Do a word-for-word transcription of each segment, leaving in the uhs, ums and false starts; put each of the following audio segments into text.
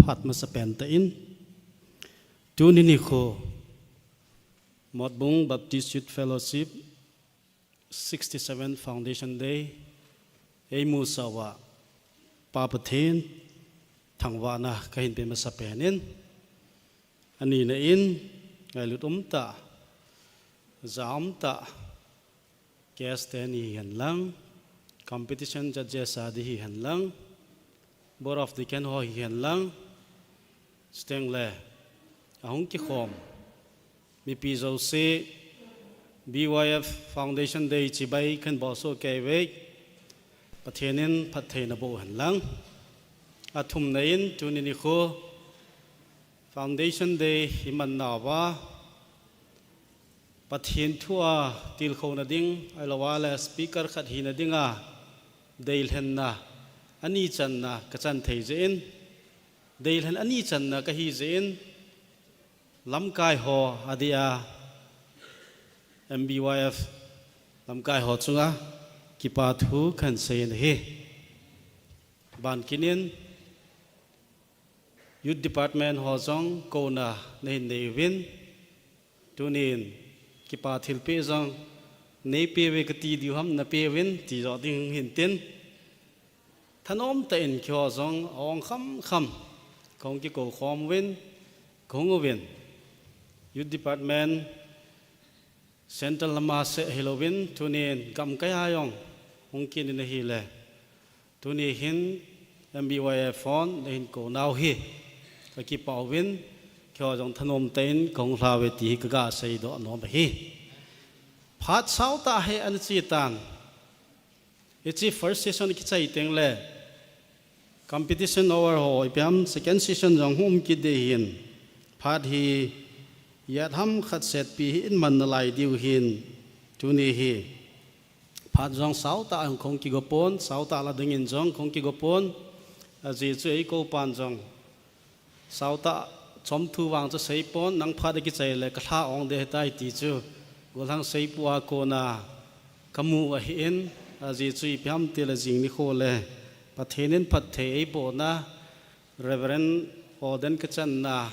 Phat masa pen tah in, tuni nikho Motbung Baptist Youth Fellowship sixty-seven Foundation Day eimusah uva, Pa Pathen thangvahna kahin pe masa pen in, anina in, ngailut umtah, ja umtah, guest te ni hihen lang, competition judges a di hihen lang, Board of Deacon ho hihen lang, chuteng le ahung kikhom mipi jouse, B Y F Foundation Day chibai kahin bolsoh kei uve, Pathen in phattheina boh hen lang. Athumna in, tuni nikho Foundation Day iman nauva, Pathen thu a tilkhouna ding, ahilouva le speaker khat hina dinga deilhenna ani channa kachan thei jeh in, deilhen ani channa kahi jeh in, lamkai ho adia M B Y F lamkai ho chunga kipa thu kahin sei in ahi. Ban kit in, Youth Department ho jong kouna nahin nei uvin, tunin kipa thilpeh jong neipeh uve kati diu ham, napeh uvin ti jo ding hintin. Thanom tah in keiho jong a-ong khamkham kahung kikou khom uvin, kahung uvin. Youth Department Central lama seh hilouvin, tunin gamkai a jong hung kit in ahile, tuni hin M B Y F hon nahin kou nau hi kakipah uvin, keiho jong thanom tah in kahung lha uve ti hi kaga seidoh nom ahi. Phat sao tah hi ana che tan. Hiche first session kichai teng le competition hour ho ipi ham, second session jong hung um kit ding ahin. Phat hi ijat ham khat setpi hi iman nalai diu ahin. Tuni hi phat jong sao tah in kahung kigo pon, sao tah lah dingin jong kahung kigo pon. Ajeh chu eikou pan jong sao tah chomthu vang chu seipon, nang phat a kichai le kalha ong ding ahitai ti chu gollhang seipua kona kamu ahin, ajeh chu ipi ham itile jing nikho le Pathen in phatthei eibohna, Reverend Ordain kachanna,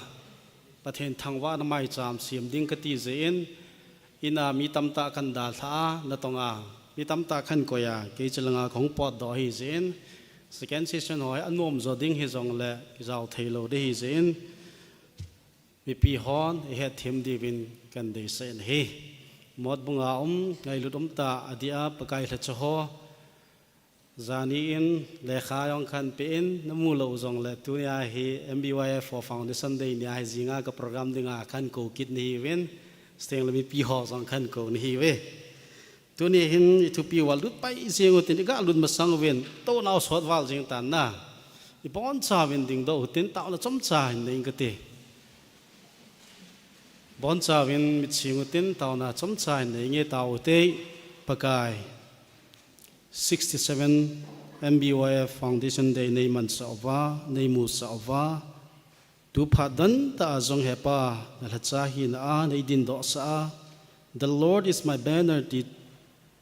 Pathen thangvahna maicham sem ding kati jeh in, ina mi tamtah kahin dalha a, natong a mi tamtah kahin koi a, kei chelanga kahung potdoh ahi jeh in, second session ho hi anom jo ding hijongle kijao theilou ding ahi jeh in, mipi hon ihetthem diuvin kahin deisah in ahi. Motbung a um, ngailut umtah adia Pakai lhacha ho, jani in lekha jong kahin pe in, namu lou jongle tunia hi M B Y F ho Foundation Day nia hi jinga ka program dinga kahin kou kit nahiuvin, chuteng le mipi ho jong kahin kou nahiuve. Tuni hin ithupi uva lut pai jeng utin, iga lut masang uvin, tounau sot val jeng tan na. Ibonchauvin dingdoh utin, taona chomcha hin nei inge kati. Bonchauvin mit seng utin, taona chomcha hin nei inge, tao ute. Pakai, sixty-seven M B Y F Foundation Day neimansah uva, neimusah uva, tu phat don tah a jong He Pa, nalhacha hina a neidindohsah a, "The Lord is my banner" ti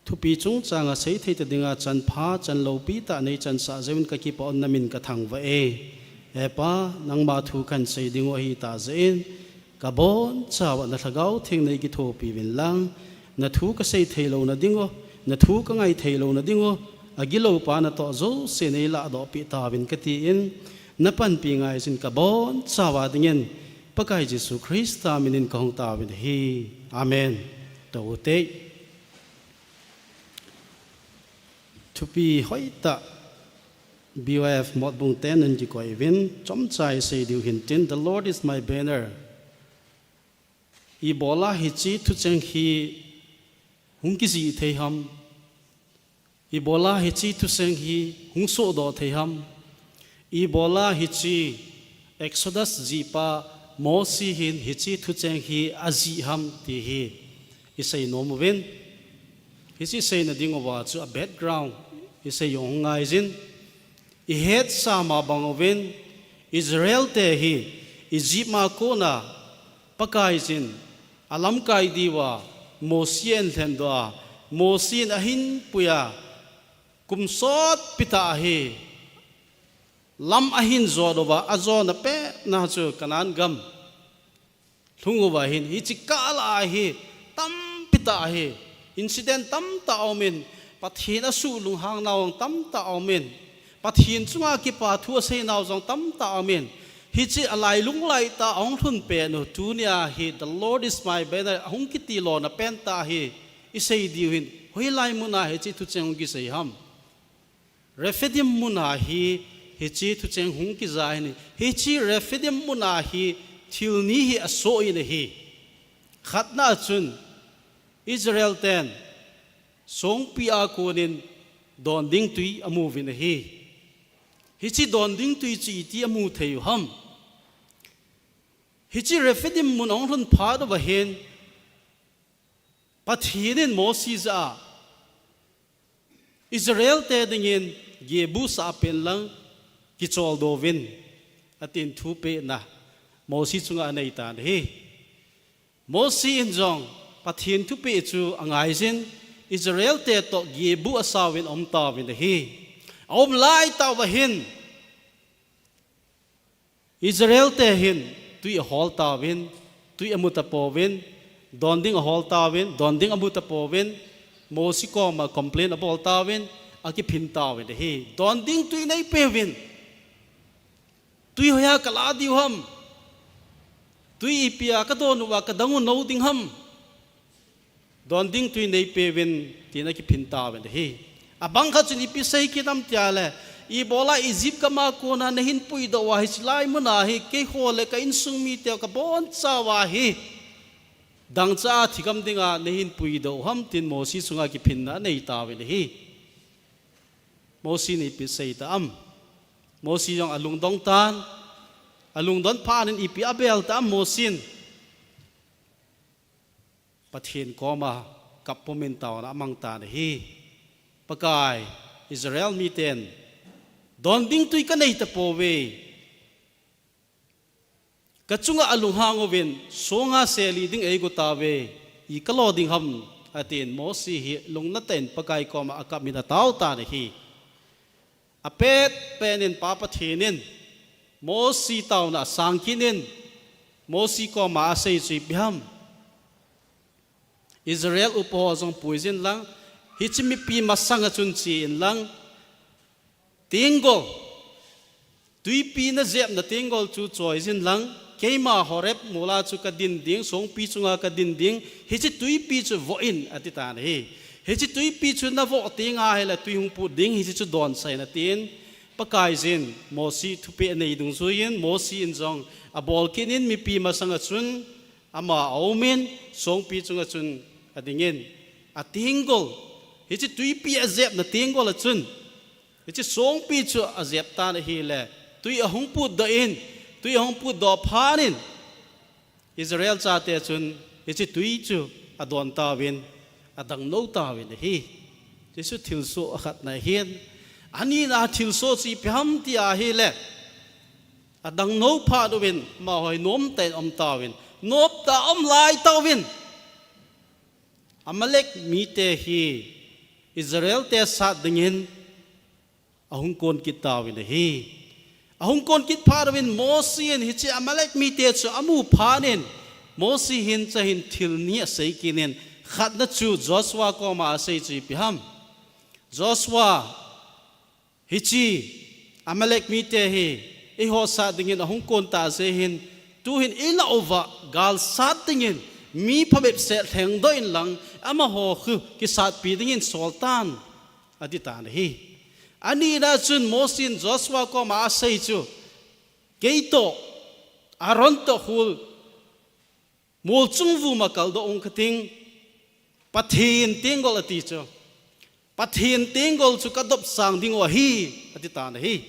thupi chungchanga seithei tah dinga chanpha, chanloupi tah neichansah jeh un kakipah un namin kathangvah e. He Pa, nangma thu kahin sei diu ahitah jeh in, kabonchauva naLhagao Theng neikithopi uvin lang, nathu kasei theilouna diu, nathu kangai theilouna diu, agilou pa natoh jouse neilahdoh peh tauvin katin, napanpi ngaijin kabonchauva dingin, Pakai Jesu Christa minin kahung taovin ahi. Amen. Tou ute. Thupi hoitah B Y F Motbung ten in kikoi uvin, chomcha isei diu hintin, "The Lord is my banner." Ibola hiche thucheng hi hung kijih thei ham? Ibola hiche thucheng hi hung sohdoh thei ham? Ibola hiche Exodus jihpa Mosi hin hiche thucheng hi ajih ham ti hi isei nom uvin. Hiche seina diuva chu a background isei jong ngaijin. Ihetsa ma bang uvin, Israel te hi Egypt a kona Pakaiyin alamkai diuva Mosi ahin lhendoh a, Mosi in ahin puiya, kum sotpi tah hi lam ahin jot uva, ajona pe na chu Canaan gam lhung uva hin, hiche kah a hi tampi tah hi incident tamtah aumin, Pathen asuhlunghang nau jong tamtah aumin, Pathen chunga kipa thu asei nau jong tamtah aumin, hiche alailung laitah a ahung lhun pet u tunia hi, "The Lord is my banner," ahung kiti lona pentah hi isei diu hin, hoilai muna hiche thucheng hung kisei ham? Rephidim muna hi, hiche thucheng hung kija hin, hiche Rephidim muna hi thil ni hi asoh in ahi. Khatna a chun, Israel ten songpi a konin don ding tui amu uvin ahi. Hiche don ding tui chu iti amu thei u ham? Hiche Rephidim mun ahung lhun phat uva hin, Pathen in Mosi jah a, "Israel te dingin gebu sah pen lang kicholdo uvin," atin thupehna Mosi chunga anei tan ahi. Mosi in jong Pathen thupeh chu angaijin, Israel te toh gebu asauvin aum tauvin ahi. Aum laitah uva hin, Israel te hin tui ahol tauvin, tui amu tapouvin, don ding ahol tauvin, don ding amu tapouvin, Mosi koma complain abol tauvin, akiphin tauvin ahi. "Don ding tui neipeuvin. Tui hoiya kala diu ham? Tui ipia kadon uva kadang u nou ding ham? Don ding tui neipeuvin," tin akiphin tauvin ahi. Abang khat chun ipi asei kit ham tia le, "Ibola Egypt gam a kona nahin puidoh uva hiche lai muna hi keiho le ka insung mite kabonchauva hi dangchah a thigam dinga nahin puidoh u ham?" tin Mosi chunga kiphinna anei tauvin ahi. Mosi in ipi asei ta ham? Mosi jong alungdong tan, alungdon phat in ipi abel ta ham Mosi in? Pathen koma kap pumin taona amang tan ahi. "Pakai, Israel miten don ding tui kanei tapouve. Kachunga alunghang uvin, songa seli ding eigo tauve, i kalo ding ham?" atin Mosi hi lungnatah in Pakai koma akap in atao tan ahi. Apet pet in Pa Pathen in Mosi taona asang kit in, Mosi koma asei chu ipi ham? "Israel upa ho jong puijin lang, hiche mipi masanga chun chen lang, tenggol, tuipi najepna tenggol chu choijin lang, keima Horeb mola chu kadin ding, songpi chunga kadin ding, hiche tuipi chu voh in," ati tan ahi. "Hiche tuipi chu navoh teng ahile tui hung put ding, hiche chu donsah in," atin, Pakaiyin Mosi thupeh anei dungjuiyin, Mosi in jong abol kit in mipi masanga chun ama aumin, songpi chunga chun adingin, atenggol, hiche tuipi ajepna tenggol a chun, hiche songpi chu ajep tan ahile, tui ahung putdoh in, tui ahung putdoh phat in, Israel chate chun hiche tui chu adon tauvin, adang nou tauvin ahi. Hiche chu thilsoh akhatna ahin. Anina thilsoh chu ipi ham ti ahile, adang nou phat uvin, amaho hi nomtah in aum tauvin, noptah a aum lai tauvin, Amalek mite hi Israel te sat dingin ahung kon kit tauvin ahi. Ahung kon kit phat uvin Mosi in hiche Amalek mite chu amu phat in, Mosi hin chahin thil ni asei kit in, khatna chu Joshua koma asei chu ipi ham? Joshua, hiche Amalek mite hi eiho sat dingin ahung kon tah jeh hin, tuhin ilah uva gal sat dingin mi phabep seh lhengdoh in lang, amaho khu kisatpi dingin sol tan, ati tan ahi. Anina chun Mosi in Joshua koma asei chu, "Keitoh, Aaron toh khul, mol chung vuma kaldoh ung kating, Pathen tenggol ati chu, Pathen tenggol chu kadopsang diu ahi," ati tan ahi.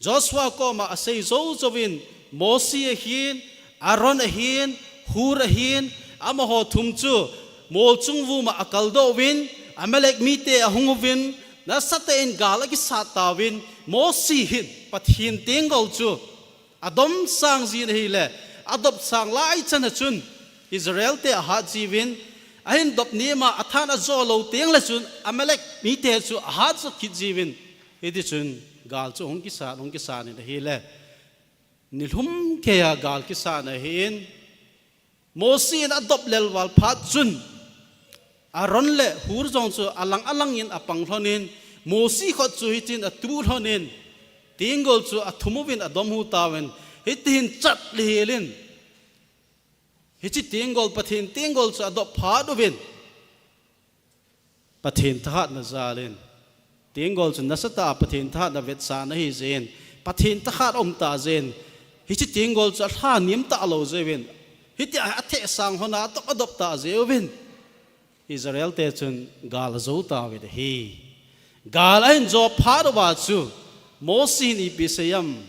Joshua koma asei jou jouvin, Mosi ahin, Aaron ahin, Hur ahin, amaho thum chu mol chung vuma akaldoh uvin, Amalek mite ahung uvin, nasatah in gal akisat tauvin, Mosi hin Pathen tenggol chu adomsang jin ahile, adopsang lai chan a chun Israel te ahat jiuvin, ahin dop nima athan ajo lou tengle chun Amalek mite chu ahat jo kit jiuvin, hiti chun gal chu hung kisat, hung kisat in ahile, Nilhum keiya gal kisatna ahin, Mosi in adop lel val phat chun, Aaron le Hur jong chu alang alang in apang lhon in, Mosi khut chu hitin atu lhon in, tenggol chu athum uvin adom hu tauvin, hitihin chat le hel in, hiche tenggol, Pathen tenggol chu adop phat uvin, Pathen thahatna jal in, tenggol chu nasatah a Pathen thahatna vetsahna ahi jeh in, Pathen thahat aum tah jeh in, hiche tenggol chu alha nem talou jeh uvin, hitia atheh sang lhon a adop, adop tah jeh uvin, Israel te chun gal ajo tauvin ahi. Gal ahin jo phat uva chu, Mosi hin ipi asei em?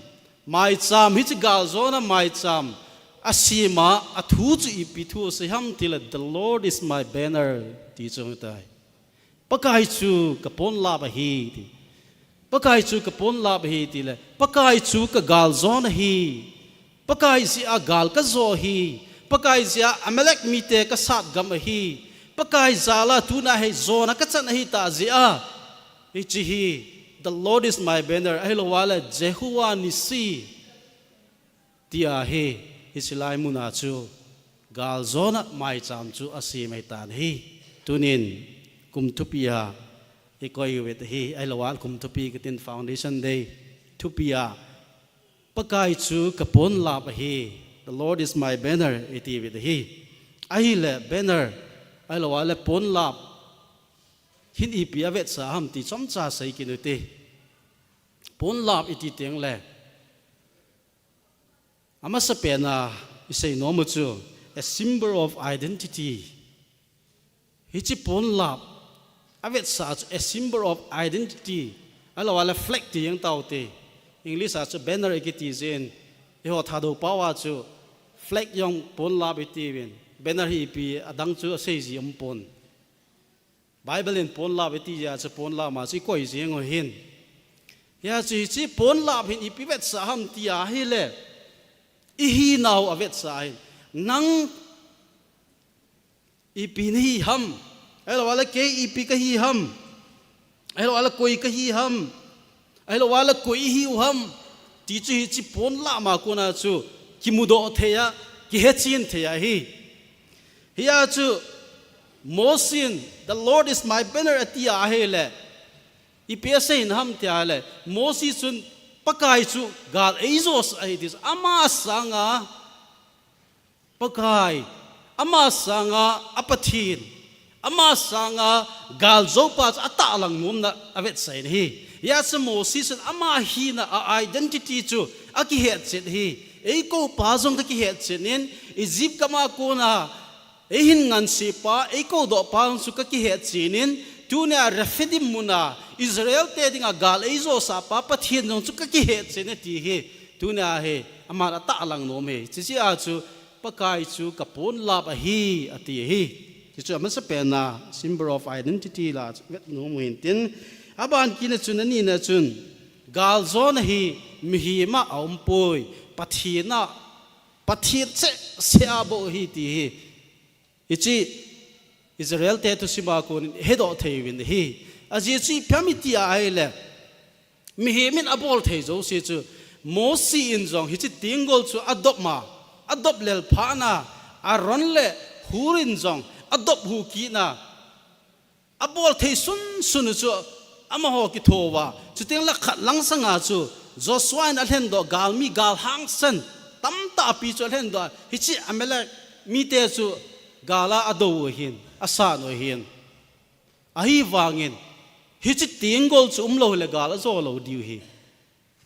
Maicham, hiche galjona maicham asem a, athu chu ipi thu asei em tile, "The Lord is my banner," ti chu ahitai. Pakai chu ka ponlap ahi, ti. Pakai chu ka ponlap ahi, tile, Pakai chu ka galjona ahi. Pakai jeh a gal kajo ahi. Pakai jeh a Amalek mite kasat gam ahi. Pakai jal a tuna hi jona kachan ahi tah jeh a, hiche hi, "The Lord is my banner," ahilouva le, "Jehovah Nissi," ti ahi. Hiche lai mun a chu galjona maicham chu asem ahitan ahi. Tunin kum thupi a ikoi uve ahi, ahilouva kum thupi katin, Foundation Day thupi a, "Pakai chu ka ponlap ahi, the Lord is my banner," iti uve ahi. Ahile banner, ahilouva le ponlap hin ipi avetsah ham ti chomcha sei kit u hite. Ponlap iti teng le, amasapen a isei nom u chu, a symbol of identity. Hiche ponlap avetsah chu a symbol of identity. Ahilouva le flag ti jeng tau hite. English a chu banner ikiti jeh in, eiho Thadou pao a chu flag jong ponlap iti uvin, banner hi ipi adang chu asei ji um pon. Bible in ponlap iti jeh a chu ponlap ma chu ikoi jeng u ahin. Hijeh chun hiche ponlap hin ipi avetsah ham ti ahile, ihinau avetsah ahin. Nang ipi nahi ham? Ahilouva le kei ipi kahi ham? Ahilouva le koi kahi ham? Ahilouva le koi ihiu ham? Ti chu hiche ponlap ma kona chu kimudoh thei a, kihechen thei ahi. Hijeh chun Mosi in, "The Lord is my banner," ati ahile, ipi asei ham ti ahile, Mosi chun Pakai chu gal eijosah ahi ti chu, ama sanga Pakai, ama sanga a Pathen, ama sanga galjopa chu atahlang nomna avetsah in ahi. Hijeh chun Mosi chun ama hina a identity chu akihet chet ahi. Eikoupa jong kakihet chet in, Egypt gam a kona eihin ngansei pa, eikoudoh pa jong chu kakihet chet in, tunia Rephidim mun a Israel te dinga gal eijosah pa Pathen jong chu kakihet chet in ati ahi. Tunia hi aman atahlang nom ahi. Hiche jeh a chu Pakai chu ka ponlap ahi, ati ahi. Hichu amasapen a symbol of identity la chu vet nom u hintin. Aban kit na chun, anina chun, galjona hi mihem a aumpoi, Pathen a, Pathen seh seh a bou ahi ti ahi. Hiche Israel te thusim a konin hedoh thei uvin ahi. Ajeh chu ipi ham iti ahile, mihem in abol thei jouse chu, Mosi in jong hiche tenggol chu adop ma, adop lel phat na, Aaron le Hur in jong adop hu kit na, abol thei sunsun u chu amaho kitho uva. Chuteng le khat lang sanga chu Joshua in alhendoh galmi, gal hangsan tamtah pi chu alhendoh a, hiche Amalek mite chu gal a adou u ahin, asat u ahin. Ahivangin, hiche tenggol chu umlou hile gal ajo lou diu ahi.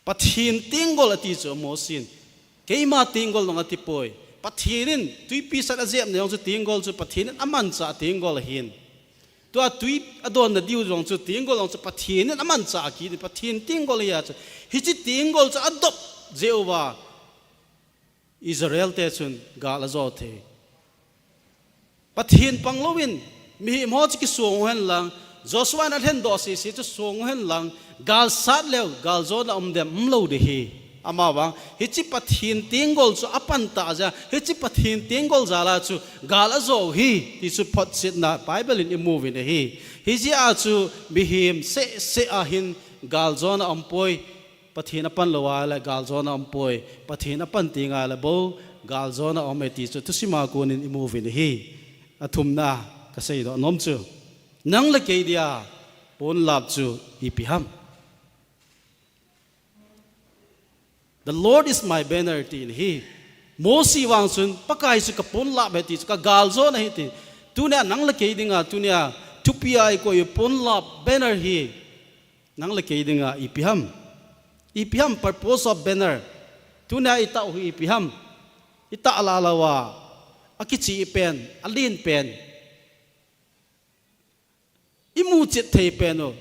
Pathen tenggol ati chu Mosi in, keima tenggol jong ati poi. Pathen in tuipi sat ajepna jong chu tenggol chu Pathen in amanchah tenggol ahin. Tua tui adonna diu jong chu tenggol jong chu Pathen in amanchah kit in, Pathen tenggol ahi a chu. Hiche tenggol chu adop jeh uva Israel te chun gal ajo thei. Pathen pang louvin, mihem ho chu kisong u hen lang, Joshua in alhendoh sese chu song u hen lang, gal sat leu, galjona um dem, umlou ding ahi. Amavang, hiche Pathen tenggol chu apan tah jeh a, hiche Pathen tenggol jal a chu gal ajo u ahi, ti chu photchetna Bible in imu uvin ahi. Hijeh a chu mihem seh seh a hin galjona aumpoi. Pathen apan lou a le galjona aumpoi. Pathen apan teng a le bou galjona aume ti chu thusima konin imu uvin ahi. Athumna kasei doh nom chu, nang le kei dia ponlap chu ipi ham? The Lord is my banner, tin ahi. Mosi vang chun, Pakai chu ka ponlap ahi ti chu, ka galjona ahi ti. Tunia nang le kei dinga, tunia thupi a ikoi u ponlap banner hi nang le kei dinga ipi ham? Ipi ham purpose of banner? Tunia itah u hi ipi ham? Itah lah lou a, akichih pen, alen pen, imu chet thei pen u,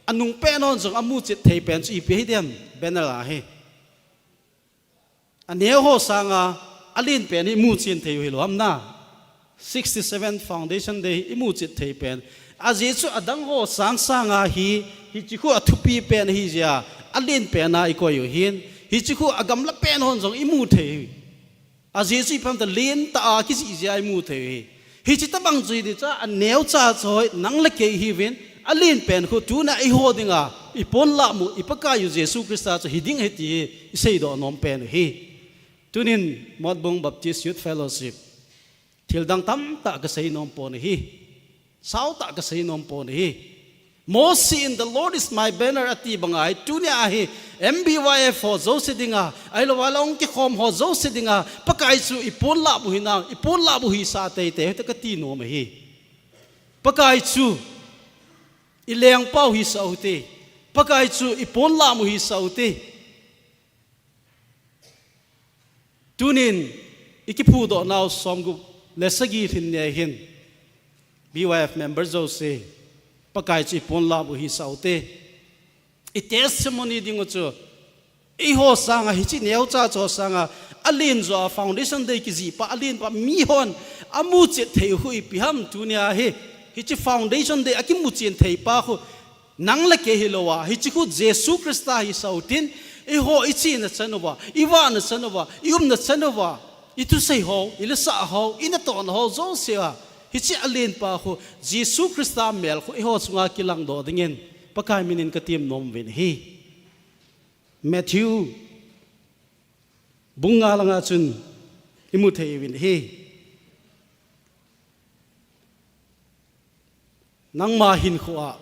anung pen hon jong amu chet thei pen chu ipi ahi dem? Banner ahi. Aneo ho sanga alen pen hi imu chen thei u hilou ham na? Sixty-seven Foundation Day hi imu chet thei pen. Ajeh chu adang ho sang sanga hi, hiche khu athupi pen ahi jeh a, alen pen a ikoi u ahin, hiche khu agamla pen hon jong imu thei u. Ajeh chu ipi ham itile, alen tah a kijih jeh a imu thei u ahi. Hiche tobang chu hiti chu, aneocha chu hoi, nang le kei ihiuvin, alen pen khu tunia eiho dinga iponlap u, i Pakai u Jesu Christa chu hiding ahi ti hi isei doh nom pen u ahi. Tunin Motbung Baptist Youth Fellowship, thil dang tamtah kasei nom pon ahi. Sautah kasei nom pon ahi. Mosi in, "The Lord is my banner," ati banga hi, tunia hi M B Y F ho jouse dinga, ahilou le hung kikhom ho jouse dinga, Pakai chu iponlap u hinam, iponlap u hisah teitei u hite kati nom ahi. Pakai chu ilengpa u hisah u hite. Pakai chu iponlap u hisah u hite. Tunin ikiphudoh nau somgup le sagi lhin nia hin, B Y F member jouse, Pakai chu iponlap u hisah u hite. I testimony ding u chu, eiho sanga hiche neocha chu sanga, alen jo a Foundation Day kijih pa, alen pa mihon amu chet thei u khu ipi ham tunia hi? Hiche Foundation Day akimu chen thei pa khu nang le kei hilou a, hiche khu Jesu Christa hisah u hitin, eiho ichena chan uva, ivahna chan uva, iumna chan uva, ithusei ho, ilesah ho, inatohna ho jouse a, hiche alen pa khu Jesu Christa mel khu eiho chunga kilangdoh dingin Pakai minin katem nom uvin ahi. Matthew bung nga langa chun imu thei uvin ahi. Nangma hinkhoa